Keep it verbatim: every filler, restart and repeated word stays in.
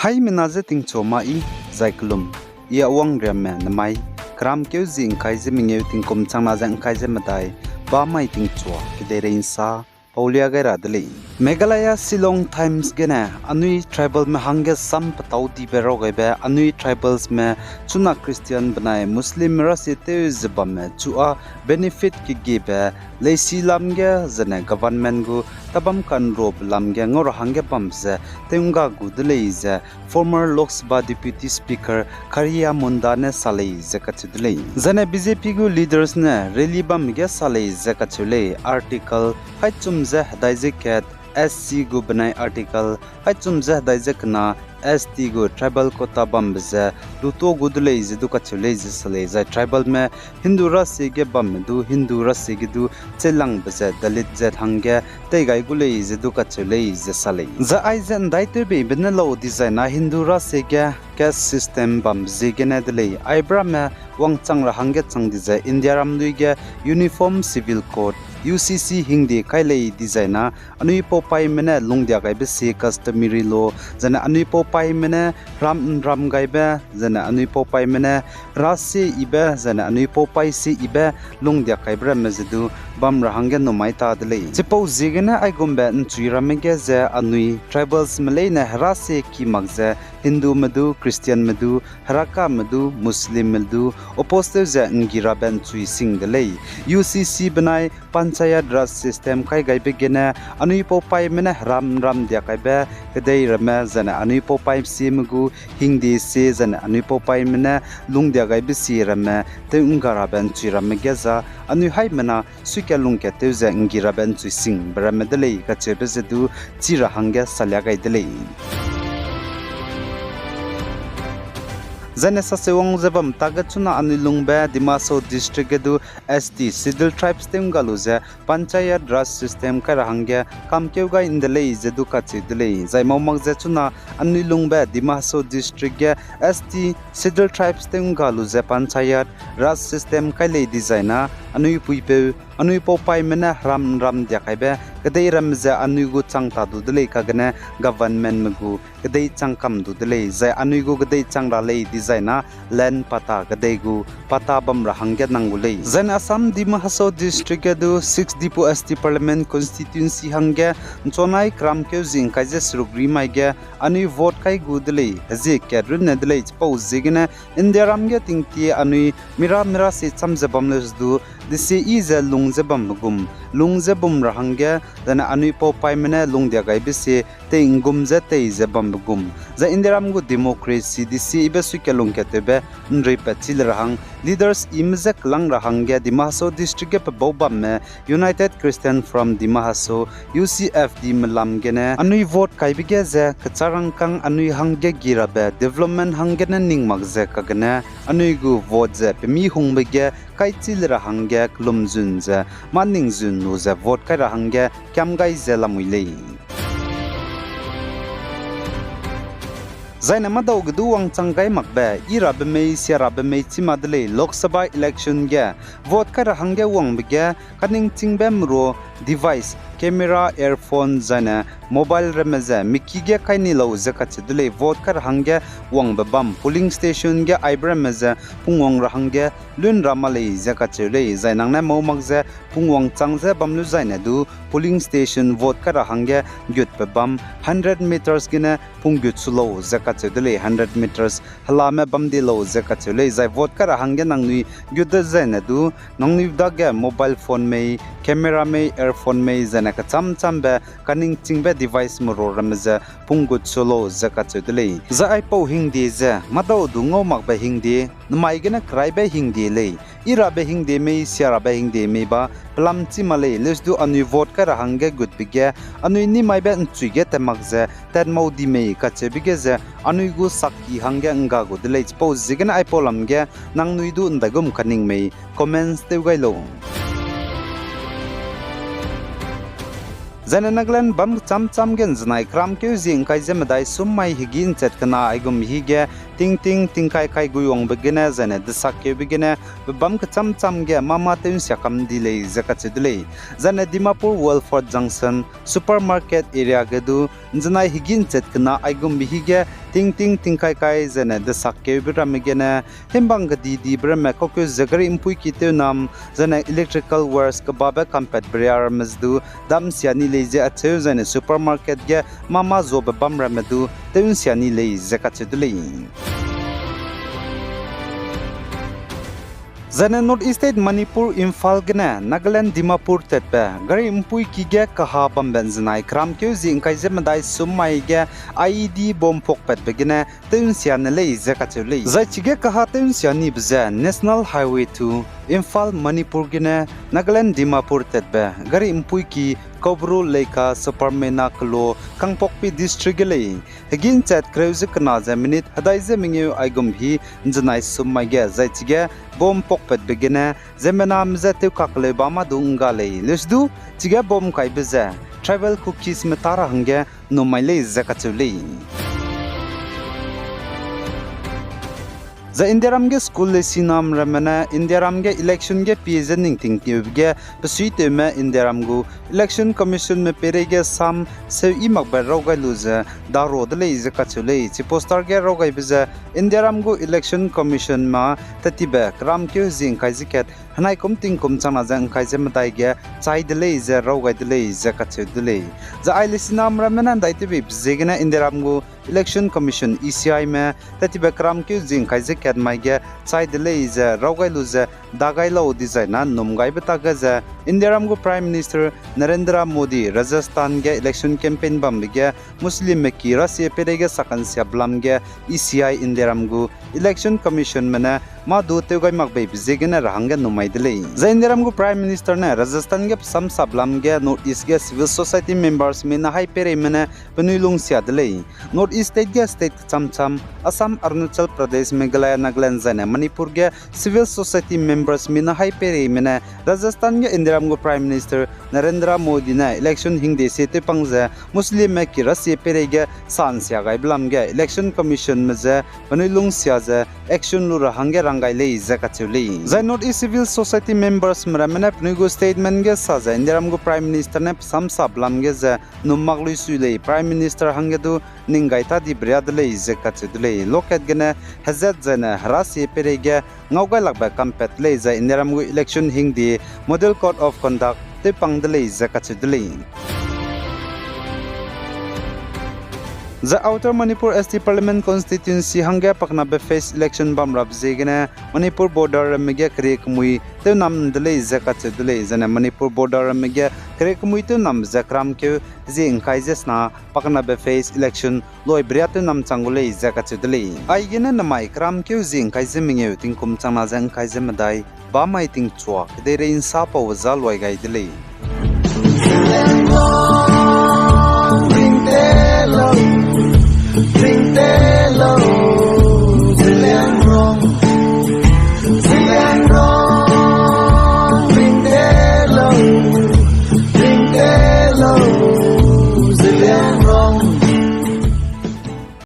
Haimena je tingchua ma i, zai kelum, i a wangriamme nemai, keramkeu zi ngkai ze mengeu tingkum changna ze ngkai ze medai, ba mai tingchua, kedeirei nsa, paulia gai ra de lei. Meghalaya Shillong Times gene, anui tribalme hangge sam petau dibe raw gaibe, anui tribalsme, chuna Christian benai Muslim rasie tew ze bamme, chu a benefit kegiebe, leisi lam ge, zene government gu, tabam kanrobe lam ge, ngau ra hangge bam ze, tew ngga gu de lei ze, former Lok Sabha Deputy Speaker Kharia Munda ne sa lei ze kacheu de lei. Zene B J P gu leaders ne rally bam ge sa lei ze kacheu lei. Article kaichum ze hedai ze kat S C gu benai article kaichum ze hedai ze kena S T gu tribal quota bambe ze luto gu de lei ze du kacheu lei ze sa lei. Zai tribalme Hindu rasie ge bamme du, Hindu rasie ge du chelangbe ze Dalit ze hangge tei gai gu lei ze du kacheu lei ze sa lei. Zai aize ndaitewbeibe ne lau dizai na Hindu rasie ge caste system bambe ziegene de lei. Aibe ramme wangchang ra hangge chang di ze India ramlui ge Uniform Civil Code, U C C hingde kai lei dizai na anui paupaime ne lungdia gaibe sie customary law, zene anui paupaime ne ram nram gaibe, zene anui paupaime ne rasie ibe, zene anui paupai sie ibe lungdia kaibe ramme ze du bam ra hangge numai ta de lei. Chipau ziegene aigumbe nchui ramme ge ze anui tribalsme leine herasie ki mak ze Hindume du, Christianme du, Herakame du, Muslimme du, oppose tew ze nggi rabe nchui sing de lei. U C C benai Panchayat Raj system kai gaibe gene, anui paupaime ne heram nram dia gaibe, kedei ramme, zene anui paupai sieme gu hingde sie, zene anui paupaime ne lungdia gaibe sie ramme, tew ngga rabe nchui ramme ge za, anui haimena suikat lungkat tew ze nggi rabe nchui singbe ramme de lei, kacheube ze du chi ra hangge salia gai de lei. Zene sasewang ze bam tage chuna anui lungbe Dima Hasao District ge du S T, Scheduled Tribes tew ngga lu ze Panchayat Raj system kai ra hangge kamkeu gai nde lei ze du kacheu de lei. Zai mau mak ze chuna anui lungbe Dima Hasao District ge S T, Scheduled Tribes tew ngga lu ze Panchayat Raj system kai lei dizai na anui puipeu, anui paupaime ne heram nram dia kaibe, kedei ramme ze anui gu chang ta du de lei kagene governmentme gu kedei chang kam du de lei, zai anui gu kedei chang ra lei dizai na land patta kedei gu patta bam ra hangge nang gu lei. Zai ne Assam Dima Hasao District ge du six Diphu S T Parliament Constituency hangge nchonai keramkeu zi ngkai ze seruk ri mai ge anui vote kai gu de lei, hezie kat runne de lei, chipau ziegene India ram ge tingtie anui mira mira sie cham ze bam le du, desie i ze lung ze bambe gum, lung ze bum ra hangge, zai ne anui paupaime ne lungdia gaibe sie tei nggum ze tei ze bambe gum. Zai India ram gu democracy desie ibe suikat lungkat tewbe nruipat chi le ra hang, leaders ime je kelang ra hangge Dima Hasao District ge pebau bamme United Christian Forum Dima Hasao, U C F D me lam gene anui vote kaibe ge ze kecharangkâng anui hangge gi rabe development hanggene ning mak ze kagene anui gu vote ze pemi hungbe ge kaichi le ra hangge kelum zun ze mâ ning zun lu ze vote kai ra hangge kiam gai ze lamui lei. Zai ne mâdau ge du wangchang gai makbe, i rabe mei, sia rabe mei chî ma de lei, Lok Sabha election ge vote kai ra hangge wangbe ge kaningchingbe merua device, camera, earphone, zai ne mobile ramme ze miki ge kai ni lau ze kacheu de lei, vote kai ra hangge wangbe bam polling station ge aibe ramme ze pungwang ra hangge lun ra ma lei ze kacheu lei, zai nang ne mau mak ze pungwang chang ze bam lu zai ne du polling station vote kai ra hangge gutbe bam hundred meters gene punggut su lau ze kacheu de lei, hundred meters helame bam di lau ze kacheu lei, zai vote kai ra hangge nangnui gut de zai ne du, nangnui dage mobile phone mei, camera mei, earphone mei, zai ne kecham chambe kaningchingbe device merua ramme ze punggut su lau ze kacheu de lei. Zai aipau hingde ze mâdau du ngau makbe hingde, nemai gene keraibe hingde lei. I rabe hingde mei, sia rabe hingde mei ba pelam chî ma lei, leuse du anui vote kai ra hangge gutbe ge, anui nimaibe nchui ge tat mak ze tat mau di mei kacheube ge ze anui gu sakki hangge ngga gu de lei, chipau ziegene aipau lam ge nangnui du ndaigum kaning mei comments tew gai lau. Zai ne Nagaland bam kecham cham ge nzenai keramkeu zie ngkai ze medai sum mai hegî nchat kena aigum hige tingting tingkai kai guiwangbe gene zaine desakkeube gene bebâm kechâm châm ge mâ mâ tew'nsia kam di lei ze kacheu de lei. Zaine Dimapur Welfare Junction Supermarket area ge du ’nzenai hegî ’nchet kena aigumbe hî ge tingting tingkai kai zaine desakkeube ramme gene himbang kedidibe ramme kaukeu ze gari ’mpuiki tew'nnam zaine electrical wires kebabe kampatbe ria ramme ze du dam'nsia ni lei ze acheu zaine supermarket ge mâ mâ zuabe bam ramme du tew'nsia ni lei ze kacheu de lei. Zaine North East State Manipur Imphal gene Nagaland Dimapur tatbe gari ’mpuiki ge kaha bambe ’nzenai keramkeu zie ’ngkai ze medai sum mai ge I E D bomb pakpatbe gene tew'nsia ne lei ze kacheu lei. Zai chige kaha tew'nsia nibe ze National Highway two, Imphal, Manipur gene Nagaland Dimapur tatbe gari ’mpuiki Koubru Leikha Saparmeina kelo Kangpokpi District ge lei. Hegî ’nchet kereu ze kena ze minute hedai ze mengeu aigum hî ’nzenai sum mai ge zai chige bomb pakpatbe gene ziemmename je tewkakleu ba mâ du ’ngga lei. Leusdu chige bomb kaibe ze tribal Kukisme tâ ra hangge ’nnum mai lei ze kacheu lei. Zai Indiaram ge school lesiname ramme ne Indiaram ge election ge pie ze ningting keube ge besuitewme Indiaram gu Election Commissionme peireige sam seu yi makbe raw gai lu ze daro de lei ze kacheu lei. Chi poster ge raw gaibe ze Indiaram gu Election Commissionme tattibe keramkeu zie ’ngkai ze kat henai kum tingkum changna ze ’ngkai ze medai ge chai de lei ze raw gai de lei ze kacheu de lei. Zai ai lesiname ramme ne ’ndaitewbeibe ziegene Indiaram gu Election Commission, E C Ime tattibe keramkeu zie ’ngkai ze kat mai ge chai de lei ze raw gai lu ze da gai lau dizai na ’nnum gaibe tak ge ze Indiaram gu Prime Minister Narendra Modi Rajasthan ge election campaign bambe ge Muslimme ki rasie peireige sakansiabe lam ge E C I Indiaram gu Election Commissionme ne mâ du tew gai makbeibe ziegene ra hangge ’nnum mai de lei. Zai Indiaram gu Prime Minister ne Rajasthan ge pesamsabe lam ge North East ge civil society members mina hai peireime ne penui lungsia de lei. North East state ge state kecham cham Assam, Arunachal Pradesh, Meghalaya, Nagaland zaine Manipur ge civil society members mina hai peireime ne Rajasthan ge Indiaram gu Prime Minister Narendra Modi ne election hingde sie tewpang ze Muslimme ki rasie peireige sansia gaibe lam ge Election Commissionme ze penui lungsia ze action lu ra hangge rang gai lei ze kacheu lei. Zai North East civil society membersme ramme ne penui gu statement ge sa ze Indiaram gu Prime Minister ne pesamsabe lam ge ze ’nnum mak lui sui lei, Prime Minister hangge du ning gai ta dibe ria de lei ze kacheu de lei. Lokat gene hezat zaine herasie peireige ngau gai lakbe kampat lei zai Indiaram gu election hingde Model Code of Conduct tewpang de lei ze kacheu de lei. Zai Outer Manipur S T Parliament Constituency hangge paknabe phase election bam rabe ziegene Manipur border ramme ge keriekemui tewnam de lei ze kacheu de lei. Zaine Manipur border ramme ge keriekemui tewnam ze keramkeu zie ’ngkai ze sena paknabe phase election loibe ria tewnam chang gu lei ze kacheu de lei. Aigene namai keramkeu zie ’ngkai ze mengeu tingkum changna ze ’ngkai ze medai bamai tingchua kedeirei ’nsa pau za luai gai de lei.